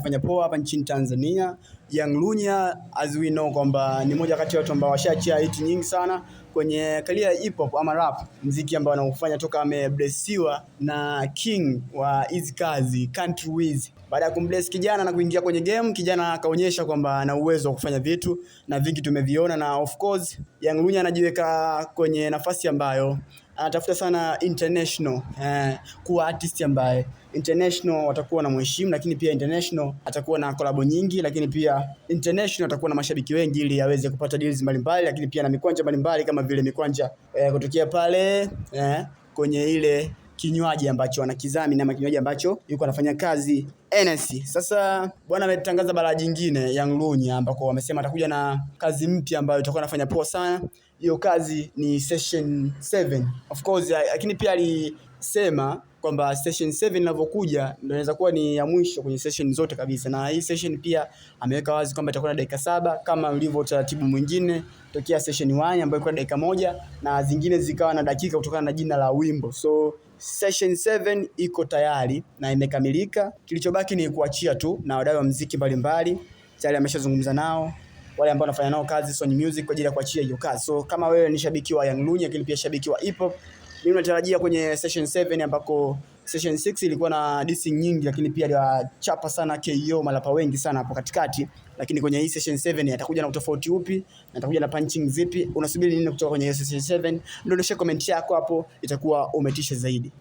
Fanya poa hapa nchini Tanzania. Young Lunya, as we know kwamba ni moja kati ya watu ambao washaachia hit nyingi sana kwenye career ya hip hop ama rap, mziki ambao anaufanya toka ameblessiwa na king wa hizi kazi, Country Wiz. Baada ya kumbless kijana na kuingia kwenye game, kijana akaonyesha kwamba ana uwezo wa kufanya vitu na vingi tumeviona, na of course Young Lunya anajiweka kwenye nafasi ambayo anatafuta sana international, kuwa artist ambaye international watakuwa na mheshimu, lakini pia international atakuwa na collab nyingi, lakini pia international atakuwa na mashabiki wengi ili aweze kupata deals mbalimbali, lakini pia na mikwanja mbalimbali kama vile mikwanja kutokea pale kwenye ile kinywaji ambacho anakizami na kinywaji ambacho yuko anafanya kazi NS. Sasa bwana ametangaza balaa jingine Young Lunya, ambako wamesema atakuja na kazi mpya ambayo itakuwa anafanya poa sana. Hiyo kazi ni Session 7. Of course, lakini pia alisema kwamba Session 7 inavyokuja ndio inaweza kuwa ni ya mwisho kwenye session zote kabisa. Na hii session pia ameweka wazi kwamba itakuwa na dakika 7 kama ulivyo utaratibu mwingine tokea session 1 ambayo ilikuwa dakika 1 na zingine zikawa na dakika kutokana na jina la wimbo. So session 7 iko tayari na imekamilika. Kilichobaki ni kuachia tu na wadau wa muziki mbalimbali tayari ameshazungumza nao, wale ambao wanafanya nao kazi Sony Music kwa ajili ya kuachia hiyo kazi. So kama wewe ni shabiki wa Young Lunya lakini pia shabiki wa hip hop, mimi natarajia kwenye session 7 ambako session 6 ilikuwa na dissing nyingi, lakini pia aliwachapa sana KO malapa wengi sana hapo katikati. Lakini kwenye hii session 7 atakuja na utofauti upi na atakuja na punching zipi? Unasubiri nini kutoka kwenye session 7? Ndondoshe comment yako hapo, itakuwa umetisha zaidi.